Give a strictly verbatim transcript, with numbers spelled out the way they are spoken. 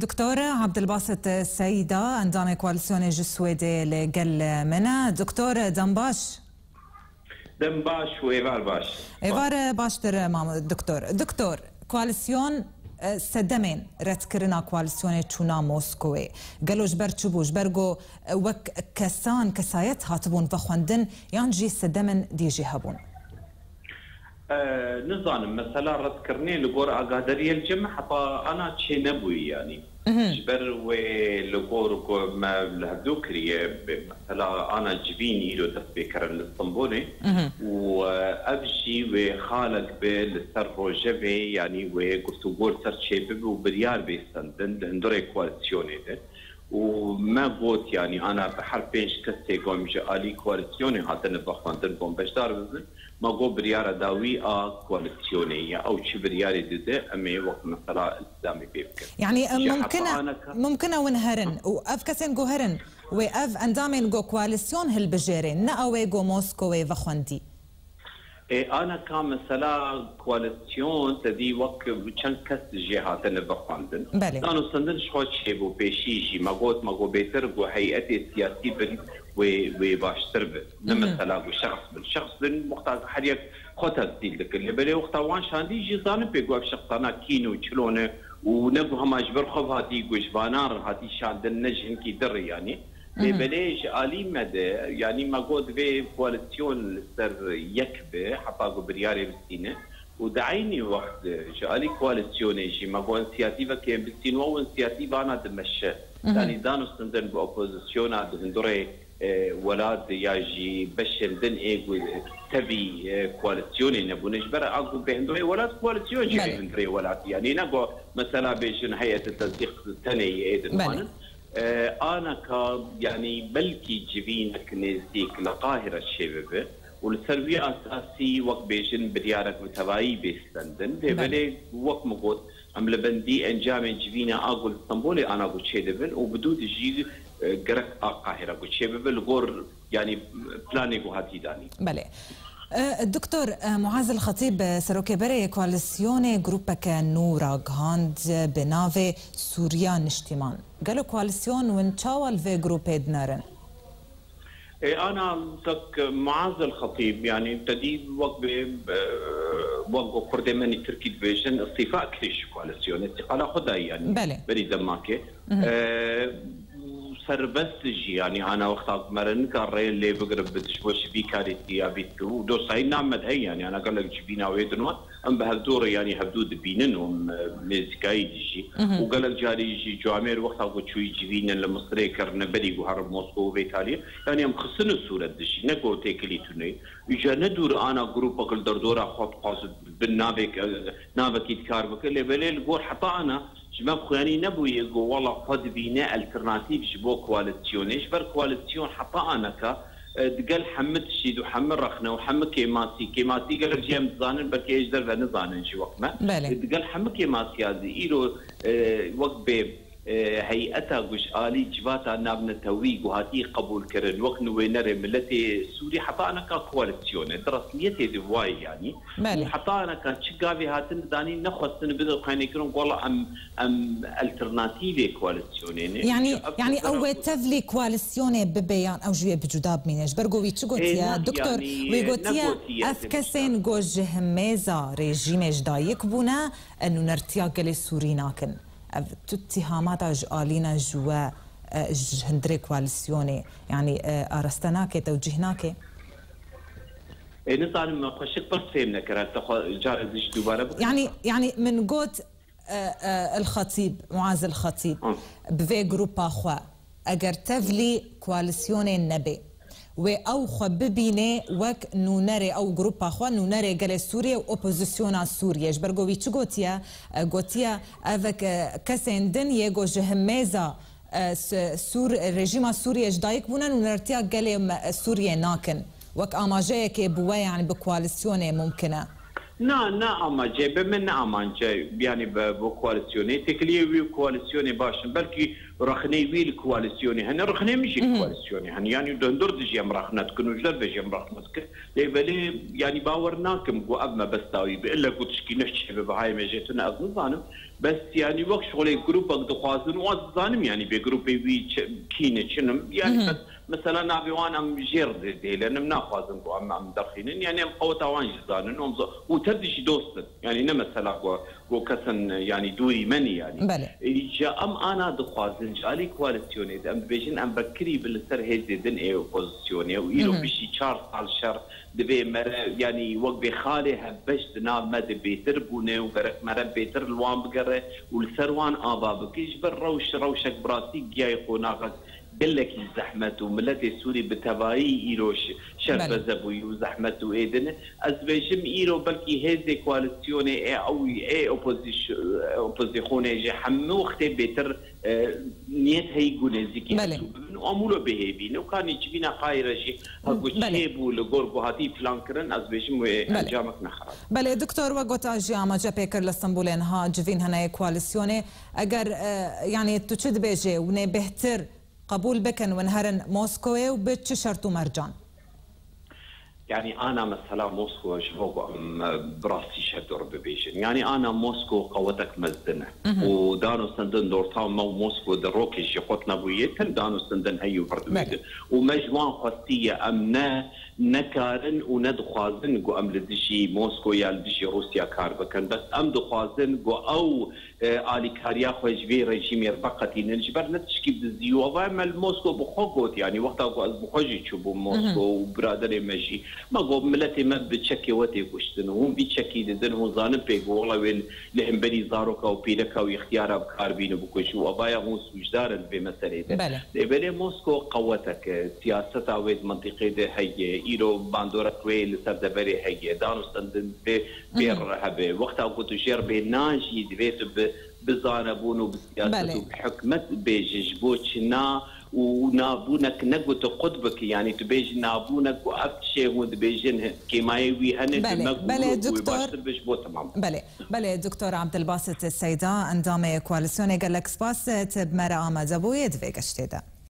Doktor Abdulbasit Seyda, endamê koalîsyonê ji Swêdê li gel me ne. Doktor, dem baş. Dem baş û êvar baş. Êvar baştir, mam-, doktor. Doktor, koalîsyon, e, sedemên redkirina koalîsyonê çûna Moskowê. Gelo ji ber çi bû? Ji ber ku, e, wek kesan, kesayet hatibûn vexwendin yan jî sedemên dî jî hebûn? E, nizanim, mesela redkirinê li gor agadariyê li cem heta ana çê nebûyî yanî. Mhm. Ji ber wê li gor ku me li hevdû kiriye, be-, mesela ana civîn îro dest pê kirin li Stenbolê Mhm. û, e, ev jî wê xalek bi li ser rojevê, yanî wê guftûgor ser çê bibe û biryar bê stendin di hundirê koalîsyonê de. Û me got, yanî ana bi her pênc kesê gom ji alî koalîsyonê hatine vexwendin, gom beşdar bibin. Me got biryara dawî a koalîsyonê ye. Ew çi biryarê dide, em ê wek mesela îldamê pê bikin. Yanî, e, Ji mumkin e, heta anaka mumkin e win herin û ev kesên ku herin wê ev endamên ku koalîsyon hilbijêrê, ne ew ê ku Moskowê vexwendî. Ê, anaka mesela koalîsyon te dî wek çend kes jê hatine vexwendin. Belê. Danûstendin ji xwe çêbû, pêşî jî me got, me got bêtir ku heyetê siyasî bin wê, wê baştir bi. Ne Mhm. mesela ku şexs bin. Şexs bin wexta her yek xwe tesdîl dikir. Lê belê wexta wan şandî jî zanin pê ku ev şexsana kî ne û çilo ne û ne ku hema ji ber xwe hatî ku ji vanan re hatî şandin, ne ji hinkî dir re yanî. Lê Mhm. belê ji alî me de, yanî me got divê koalîsyon li ser yek be, heta ku biryarê bistîne. Û di eynî wext de ji alî koalîsyonê jî me got însiyatîvekê em bistîn, wa û însiyatîvana dimeşe. Mhm. Yanî danûstendin bi opozisyona di hundirê, e, welat ya jî beşên din ê ku tevî, e, koalîsyonê nebûne. Ji ber a ku bi hundirê welat koalîsyon jî Belê. bi hundirê welat. Yanî ne ku mesela bêjin heyetê tesdîq tenê yê êdin Belê. wanin. E, anaka, yanî belkî civînek nêzdîk li Qahire çêbibe û li ser wî esasî wek bêjin biryarek bi tevayî bê stendin. Lê Belê. belê wek min got, em li bendî encamên civîna a ku li Stenbolê ana ku çêdibin û bi dû dijî, e, gerek a Qahire ku çêbibe li gor, yanî planê ku hatî danî. Belê. E, Doktor, e, Muaz El Xetîb, e, serokê berê koalîsyonê grûpeke nû ragihand bi navê Sûriya Niştîman. Gelo koalîsyon win çawa li vê grûpê dinerin? E, ana tek Muaz El Xetîb, yanî te dî wek bê, e, wek ku kurdê me nî tirkî dibêjin, îstîfa kiriş koalîsyonê, îstîqala xwe dayî yanî Belê. berî demakê. Mhm. E, serbest jî, yanî ana wexta ku me re nikare lê bigire bi ji bo ji vî karî tiya bît û dostayî name de heye, yanî ana gelek civîna wê din wan, em bi hevdû re, yanî hevdû dibînin û em, e, nêzîkayî dijî. Mhm. Û gelek carî jî camêr wexta ku çûyî civînin li Misirê kirine berî ku here Moskow û vê taliyê, yanî em xistine sûret dijî, ne ku têkilî tune. Îca ne dûr ana grûpek li derdora xwe dixwaze bin navek, e, navekî dikar bike, lê belê li gor heta ana Ji me bi xuyanî nebûye ku wela xwe dibîne alternatîf ji bo koalîsyonê. Ji ber koalîsyon heta aneka, e, digel hemî tiştî û hemî rexne û hemî kêmasî, kêmasî gelek jî em dizanin, belkî ê ji derve nizanin jî wek me. Belê. E, digel hemî kêmasiya zî îro, e, wek bê, e, heyeta ku ji alî civata navnetewî ku hatî qebûlkirin wek nûwenerê miletê Sûrî heta aneka koalîsyone. Di resmiyetê de wayê yanî. Belê. Û heta aneka çi gavê hatin danîn nexwestin bidin xwênekirin, wela em, em alternatîvê koalîsyonê ne. Yanî, Ji ev yanî ew nexwera wê ku tevlî koalîsyonê bibe yan ew ji wê bi cuda bimîne? Ji ber ku wî çi Ê, gotiye? na, Doktor, yanî, wî gotiye, negotiye ev kesên ku ji himêza rejîmê ji dayik bûne, e, nûnertiya gelê Sûrî nakin. Ev tu îtîhamata ji alî ne ji we, e, ji hundirê koalîsyonê, yanî, e, araste nake, tewcîh nake? Ê, nizanim, me xweşik pirs fêm nekir, ez te xwe carek din jî dubare bikim. Yanî, yanî min got, e, e, El Xetîb, Muaz El Xetîb, Hı. bi vê grupa xwe, eger tevlî koalîsyonê nebe, wê ew xwe bibîne wek nûnerê ew grupa xwe, nûnerê gelê Sûriyê û opozisyona Sûriyê. Ji ber ku wî çi gotiye? E, gotiye, ev, e, kesên din yê ku ji himêza e, s-, Sûr-, rejîma Sûriyê ji dayik bûne, nûnertiya gelê me, Sûriyê nakin. Wek amajeyekê bi we, yanî bi koalîsyonê mumkin e? Na, ne amace, bi min ne amace, yanî bi, bi koalîsyonê. Têkiliyê wî û koalîsyonê baş in. Belkî rexneyê wî li koalîsyonê hene, rexneyê min jî li Mhm. koalîsyonê hene. Yanî di hundir dijî em rexne dikin û ji derve jî em rexne dikin. Lê belê, yanî bawer nakim ku ev mebesta wî bi. Ille ku tişkî ne çêbe bihayê me jê tune, ez nizanim. Bes, yanî wek şolê grûpek dixwazin û ez dizanim, yanî bê grûpê wî çi, kî ne, çi nim. Yanî bes mesela navê wan em jêr dê-, dêlenim, naxwazin ku em, em derxînin. Yanî em qeweta wan jî zanin û em za-, û tev jî dost in. Yanî ne mesela ku, ku kesin, yanî dûrî me ne yanî. Belê. Îca em ana dixwazin, ji alî koalîsyonê de em dibêjin em vekirî bi li ser hêzê din ê opozisyonê û îro bijî çar sal şer. Divê mere, yanî wek bê xalê hevbeş di nav me de bêtir bûne û gerek mere bêtir li wan bigere û li ser wan ava bike. Ji ber rewş, rewşek bi rastî giyayê qonaxek gelekî zehmet û miletê Sûrî bi tevayî îro ş-, şer Belê. bezebûyî û zehmet û ê din e. Ez dibêjim îro belkî hêzê koalîsyonê ê ew ê opozîş-, opozîxonê ji hemû wextê bêtir e, niyet heyî ku nêzîkî Belê. Hesû bibin û em wilo bihêvî ne û kanî civîna qayre jî ha ku Belê. çêbû li gor ku hatî plan kirin, ez bêjim wê Belê. encamek nexirab. Belê, doktor, we gota jî amaje pê kir li Stenbolê niha civîn hene yê koalîsyonê. Eger, e, yanî tu çi dibêjê, hûn ê bêhtir qebûl bikin, hûn herin Moskowê û bi çi şert û mercan? Yanî ana mesela Moskwa ji bo ku em, e, bi rastî şer dor bibêjin. Yanî ana Moskwa qewetek mezin e. Mhm. Û danûstendin di orta me û Moskwa de rokê jî qut nebûye. Tim danûstendin heyî û vir Belê. dibêjin. Û me ji wan xwestiye em ne, nekarin û ne dixwazin ku em li dijî Moskwa ya li dijî Rûsya kar bikin. Bes em dixwazin ku ew e, alîkariya xwe ji vê rejîmê re veqetînin. Ji ber ne tişkî dizî û ava me li Mosko bi xwe got, yanî wexta ku ez bi xwe jî çûbûm Mosko Mhm. û biraderê me jî, me got, miletê me bi çekê we tê kuştin û hûn vî çekî didin, hûn zanin pê ku wela wê li hemberî zaroka û pîreka û îxtiyara bi kar bîn û bikujin û avaya hûn sûcdar in vê meselê de. Belê. Lê belê Mosko qewetek e, siyaseta wê di mintîqê de heye, îro bandorek wê li ser deverê heye, danûstendin vê pê Mhm. re hebe. Wexta ku tu jêr bê nan jî divê tu bi, bi zanebûn û bi siyaset Belê. û bi hikmet bêjî ji bo çi na û nabûnek ne ku tu qut bikî, yanî tu bêjî nabûnek ku ev tişê hûn dibêjin kêmayê wî hene, tu Belê, me ku belê, wilo ku wê doktor. baştir be ji bo temam. Belê, belê, doktor Abdulbasit Seyda, endamê koalîsyonê, gelek spas, tu bi me re amade bûyê di vê geştê de.